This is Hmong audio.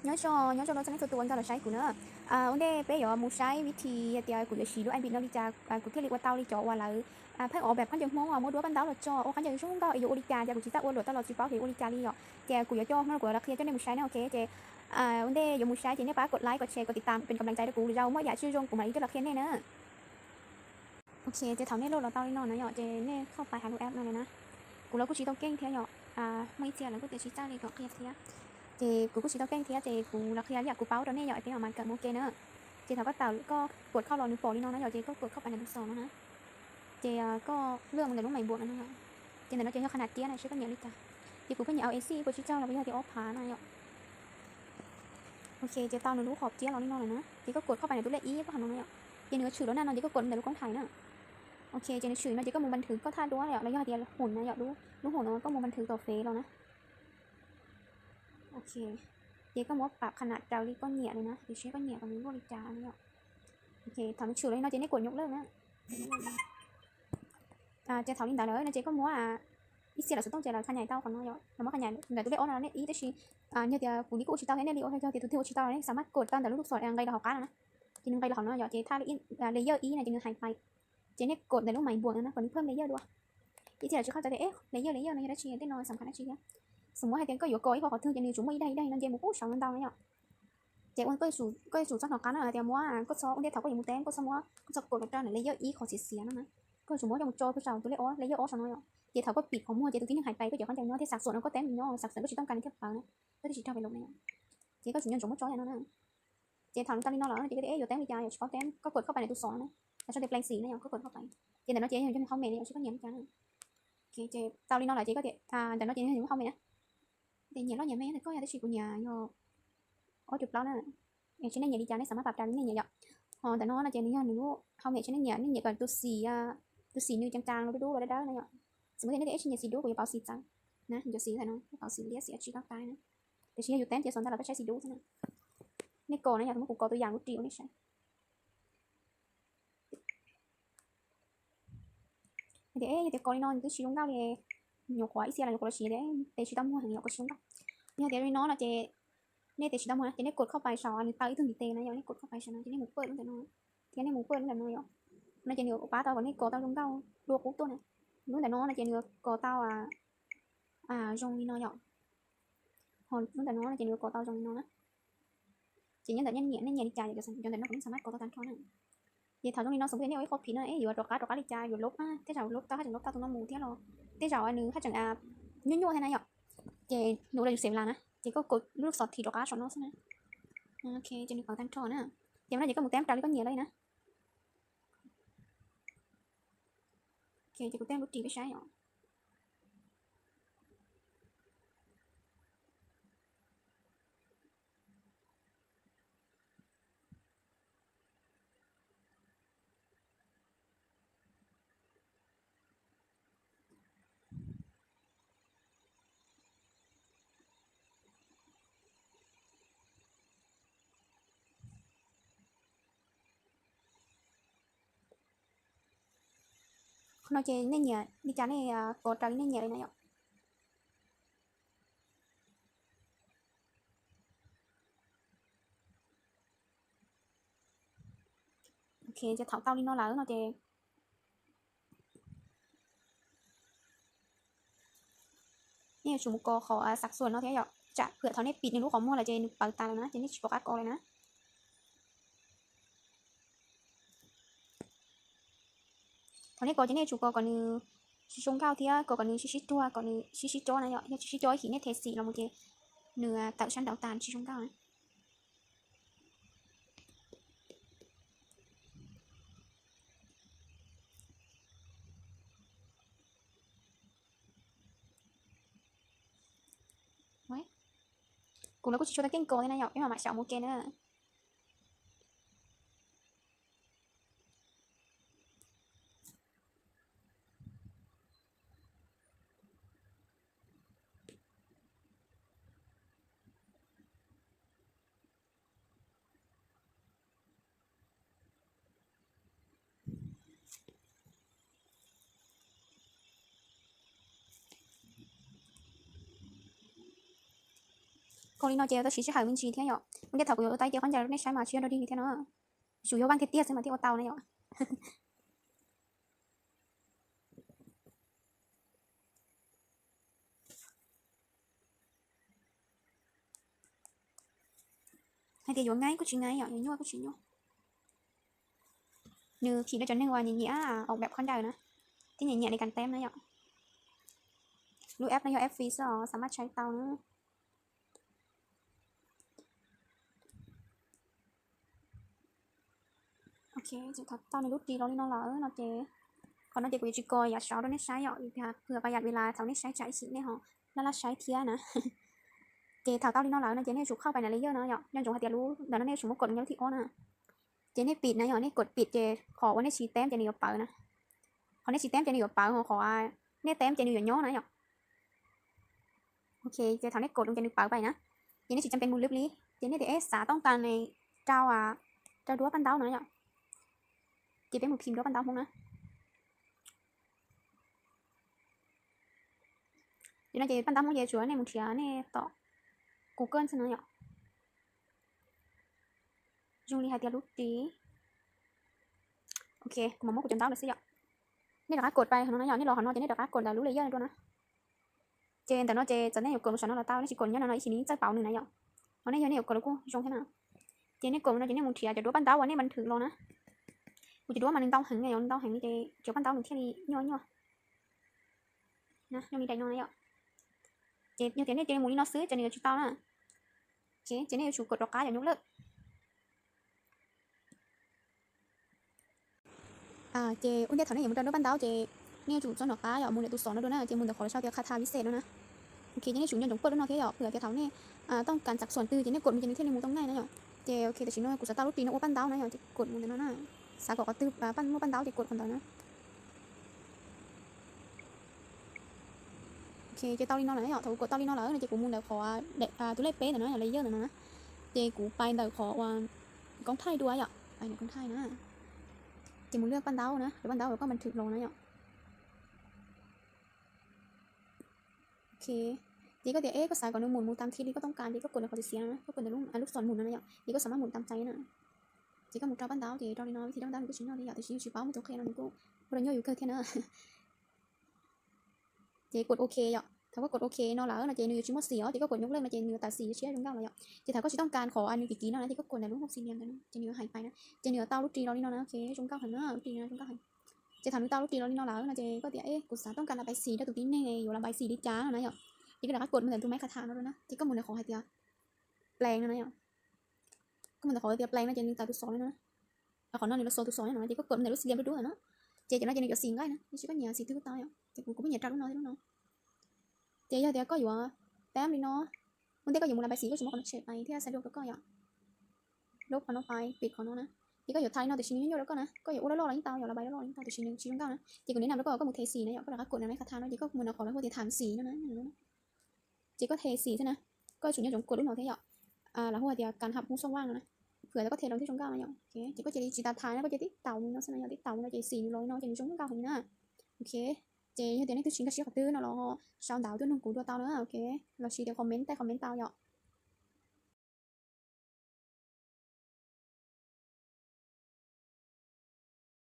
Nyob zoo, nyob zoo rau txhua leej txhua tus uas nkag los saib kuv na. Ua ntej peb yuav mus saib vib thi hais tias kuv yuav siv lub Airbnb no li cas kuv thiaj li ua tau li cov uas lawv pheej ua pab khaub ncaws Hmoob muab duab paj ntaub los tso ua khaub ncaws zoo nkauj es yuav ua li cas, ces kuv tsis txawj ua luam tau los tsis paub yuav ua li cas li yom. Ces kuv yuav coj no kuv los qhia coj nej mus saib na, ok. Ces ua ntej yuav mus saib ces nej pab kod like, kod share, kod tiv tam peb kam pleev cai rau kuv, lwm zaus muaj yam tsis zoo kuv mam li coj los qhia nej na. Ok, ces thaum nej load los tau li no na yom, ces nej kho pais hauv lub app no lawm na. Kuv los kuj tsis tau keej thiab yom, muaj ib txhia lawv kuj tias tsis txawj li kom qhia thiab. Ces kuv kuj tsis tau keej thiab ces kuv los qhia li yam kuv paub rau nej yom, peb mam kawm mus ua ke na. Ces thaum koj tawm koj kod kho los nws pom li no na yom, ces koj kod kho pais ntawm tus xos no na. Ces koj lwaj mus ntawm lub maiv npuam no na yom. Ces ntawm no ces yog qhov nas tiab na, seb koj nyiam li cas. Ces kuv kuj nyiam au esi, kuv tsis txawj los kuv yog tias ob phav na yom. Ok, ces tau nws lub qhov tiab los li no lawm na, ces koj kod kho pais ntawm tus lej ib puag hauv no na yom. Ces nws yuav tshwm los na no ces koj kod ntawm lub koob thais na. Ok, ces nws tshwm no ces koj mus npas nthwv koj thaj duab yom, los yog hais tias lub hoom na yom, lub hoom no koj mus npas nthwv tom fev los na. Ok, ces koj muab pab qhov nas raws li koj nyiam li na, tiam sis koj nyiam kom nws luaj li cas na yom. Ok, thaum nws tshwm los li no ces nej kod nyuj lawj na. Ces thaum li ntawd lawm no ces koj muab ib txhia lawv xov tooj ces lawv qhia nyais tau qhov no yom, lawv muab qhia nyais ntawm tus lej ob no nej ib, tab sis yog tias kuv li kuj ua tsis tau thiab nej li ua yog tias tus twg ua tsis tau los nej xam maj kod tau ntawm lub tus xos nqis los hauv qab no na. Ces nws nqis los hauv no yom, ces thaj layer ib no ces nws hais pais, ces nej kod ntawm lub maiv npuam no na kom nws phaj layer dua. Ib txhia lawv tsis qhov txawv tias e layer, layer no yog dab tsi, tej no xam khaj dab tsi thiab. Xws mus hais tias koj yuav kod ib qho qhov twg ces nws tsuas muaj ib daim ib daim no nce mus pub saud ntau na yom. Ces ua koj yuav tsum txhob hnov qab no hais tias muab koj txhob ua ntej thaum koj yuav mus teb koj txhob muab koj txhob kod los rau ntawm layer ib qhov txiav txiav no na. Koj yuav tsum muab coj mus tso pem saum tus lej ob, layer ob saum no yom. Ces thaum koj pim qhov muag ces tus tib neeg hais pais koj cov khaub ncaws nyob thiab xam xuam no koj teb nws nyob, xam xuam koj tsis tau kas nws thiaj plhawv na. Koj twb tsis raug pem lus na yom. Ces koj tsuas nco ntsoov muab tso yam no na. Ces thaum tau li no lawm no ces koj tias e yuav teb li cas yuav tsis paub teb, koj kod kho pais ntawm tus xos no na, los sau tias pleev xim na yom, koj kod kho pais. Ces ntawm no ces yog nws hauj mes na yom, seb koj nyiam li cas na. Ces tau li no lawm ces koj tias ntawm no ces nws hauj mes na. Ces nyiam loj nyiam me ntawm koj yog, tab sis kuv nyiam yog ob cuv plaub na. Es seb nej nyiam li cas nej xam maj pab raws li nej nyiam yom. Ho ntawm no no ces nws yog nws lub hauj mes, seb nej nyiam, nej nyiam kom tus xim, tus xim nws ceev ceev los dub dub los dawb dawb no yom. Xws mus tias nej tias e tsis nyiam xim dub kuv yuav pauv xim txawv na, yuav xim ntawm no pauv xim liab xim tsis tau tais na. Tiam sis yog yus teb ces xyov ntawd los koj saib xim dub xwb na. Nej kod na yom, kuv muab kuv kod tus yam lub ris ua nej saib. Hais tias e yog tias kod li no nws twb tsis zoo nkauj li, nyuam qhuav ib txhia los nyuam qhuav los siv tias tes tsis tau muag heev yom, kod tsis zoo nkauj. Yog tias li no no ces nej tes tsis tau muag na ces nej kod kho pais saum nws taw ib tug ntiv tes na yom, nej kod kho pais saum no ces nej mus paj lub ntawm no thiab nej mus paj lub ntawm no yom. No ces nws yuav pab tau kom nej kod tau zoo nkauj dua qub tuaj na. Lub ntawm no no ces nws yuav kod tau zoo li no yom. Ho lub ntawm no no ces nws yuav kod tau zoo li no na. Ces nyob ntawm nej nyiam, nej nyiam li cas yom, cov ntawm no kuv yeej xam maj kod tau tag nrho na. Ces thaum zoo li no xws li nej ua ib qho phim no es yuav rov qab rov qab li cas, yuav lob, tej zaum lob tau haj tseem lob tau tus no mus thiab los tej zaum nws haj tseem nyuaj nyuaj thiab na yom. Ces nws ua rau yus xeem las na, ces koj kod lub xos thim rov qab saum no xwb na. Ok, ces nws pauv tag nrho na. Ces no ces koj mus teb raws li koj nyiam li na. Ok, ces kuv teb lub ris peb saib yom. Qhov no ces nej nyiam li cas nej kod raws li nej nyiam li na yom. Ok, ces thaum tau li no lawm no ces nej yuav tsum mus kod qhov xav xuas no thiab yom, tsam phwm thaum nej pim nws lub qhov muag lawm ces nws pauv tas lawm na, ces nej tsis pom qab kod lawm na. Thaum nej kod ces nej yuav tsum kod kom nws sib zoo nkauj thiab kod kom nws sib sib ruag, kom nws sib sib cob na yom, yog tsis sib cob ib chim nej the xim los mus ces nws tawm sab nraud tas tsis zoo nkauj na. Kuv los kuj tsis tshua tau keej kod thiab na yom, peb mam mam xyaum mus ua ke na. Qhov li no ces tau siv sij hawm me ntsis thiab yom. Ua ntej thaum kuv yuav ua tau cev qhov ncauj rau nej saib mas tsis yog dog dig li thiab no. Tsuas yog vaj kiag tiag xwb mas thiaj ua tau na yom. Hais tias yuav ngai kuj tsis ngai yom, yuav nyuaj kuj tsis nyuaj. Nws phim rau cov neeg uas nyiam nyiam aum dab qhov ncauj na, thiab nyiam nyiam li kas teb na yom. Lub app no yog app free xwb os, xam maj tshawb tau na. Ok, thaum tau nws lub ris los li no lawm no ces, qhov no ces kuv yuav tsis kos yam saud rau nej saib yom, vim tias phwm pas yam vim las thaum nej saib tsam ib chim nej ho laj laj saib thiab na. Ces thaum tau li no lawm no ces nej yuav tsum qhauj pais nram layer no yom, nco ntsoov hais tias lub ntawm no nej yuav tsum muab kos rau nyob lub thib ob na. Ces nej pim na yom, nej kos pim ces qhov uas nej tsis teb ces nws yuav pawv na. Qhov nej tsis teb ces nws yuav pawv, ho qhov nej teb ces nws yuav nyob na yom. Ok, ces thaum nej kos ces nws pawv pais na. Ces nej tsis cam pees mus lwb li, ces nej tias es xav tooj kas rau, rau duab paj ntaub no yom. Ces peb mus phim duab paj ntaub Hmoob na. Ces no ces paj ntaub Hmoob ces tsuav nej mus nrhiav nej tom Google xwb na yom. Zoo li hais tias lub ris. Ok, kuv mam muab kuv cov ntaub lawm xwb yom. Nej rov qab kos pais qhov no na yom, nej los qhov no ces nej rov qab kos ntawm lub layer no dua na. Ces ntawm no ces txawm nej yuav kos mus saum no los tau, nej tsis kos nyob no no ib chim nws txawj pauv nws na yom. Ho nej yog nej yuav kos los kuj zoo thiab na. Ces nej kos no ces nej mus nrhiav cov duab paj ntaub uas nej npaj thwm los na. Kuv cov duab mas nws ntau heev na yom, nws ntau heev li ces cov paj ntaub nws thiaj li nyuaj nyuaj. Zoo li daim no na yom. Ces yog tias nej cia li mus li no xwb ces nws yuav tsis tau na. Ces nej yuav tsum kos rov qab yom, nyuj lawj. Ces ua ntej thaum nej yuav mus rau duab paj ntaub ces nej yuav tsum txog nram qab yom, mus ntawm tus xov no dua na, ces mus ntawm qhov lawv sau tias kha tha vis xej no na. Ok, ces nej tsum nco ntsoov pawj lub no thiab yom, vim tias thaum nej tooj kas txam xuam twg ces nej kos mus ces nws thiaj li mus tau ngaij na yom. Ces ok, tam sim no kuv xav tau lub ris no ua paj ntaub na yom, ces kos mus ntawm no na. Xav kom qhov twg muaj paj ntaub ces kos qhov ntawd na. Ok, ces tau li no lawm yom, thaum kuv kos tau li no lawm no ces kuv mus ntawm qhov tus lej peb ntawm no yom, layer ntawm no na. Ces kuv pais ntawm qhov uas koob thaij dua yom, pais ntawm koob thaij na. Ces mus lwaj paj ntaub na, lwaj paj ntaub uas koj npaj thwm los na yom. Ok, ces koj tias es koj xav kom nws mus mus tas khi li koj tooj kas ces koj kos ntawm qhov twg xiav no na, koj kos ntawm lub xom mus no na yom, ces koj xav mas mus tas xais na. Ces koj mus rau paj ntaub ces rau li no, vim tias rau paj ntaub nws kuj tsis nyuaj li yom, tiam sis yus tsis paub mus tus qhe no nws kuj ua rau nyuaj yus kawg thiab na. Ces kos ok yom, thaum koj kos ok no lawm no ces nws yuav tsis muaj xim os, ces koj kos nyuj lawj no ces nws yuav tawm xim yuav tshiab zoo nkauj lawm yom. Ces thaum koj tsis tooj kas qhov nws kim kim no na ces koj kos ntawm lub hauv xim lias ntawd no ces nws yuav hais pais na, ces nws yuav tau lub ris los li no na, ok, zoo nkauj heev na, lub ris no zoo nkauj heev. Ces thaum nws tau lub ris los li no lawm no ces koj tias es kuv xav tooj kas las pais xim rau tus tib neeg yuav las pais xim li cas no na yom. Ces koj rov qab kos mus ntawm tus maib kha tha no dua na, ces koj mus ntawm qhov hais tias plees no na yom. Koj mus ntawm qhov tias plees no ces nws tawm tus xov li no na. Qhov no nws los xov tus xov no ces koj kos mus ntawm lub xim lias dub dub ntawm no. Ces cov no ces nws yuav xim nqaij na, tab sis koj nyiam xim twg kuj tau yom, ces kuv kuv kuj nyiam rau lub no thiab lub no. Ces yog tias koj yuav tab li no, ua ntej koj yuav mus las pais xim koj tsis muab qhov no tshem pais thiab xav dua rau koj yom. Lub qhov no pais pem qhov no na. Ces koj yuav tha li no tiam sis nws nyuaj nyuaj rau koj na, koj yuav ua loj loj los yeej tau, yuav las pais loj loj los yeej tau tiam sis nws tsis zoo nkauj na. Ces kuv neb na rau koj, koj mus the xim na yom, koj rov qab kos ntawm maib kha tha no ces koj mus ntawm qhov lawv hu tias tham xim no na. Ces koj the xim xwb na, koj yuav tsum nco ntsoov kos lub no thiab yom. Lawv hu tias kas hab hub xoj vaj no na, phwm tias koj the los thiaj zoo nkauj no yom. Ces koj cia li tsis tas tha na, koj cia li tib taus li no xwb na yom, tib taus li no ces xim nws los li no ces nws zoo nkauj heev li na. Ok, ces yog tias nej twg tsis nkag siab qhov twg no los sau ntawv tuaj nug kuv dua tau na, ok, los sis tias comment, comment tau yom.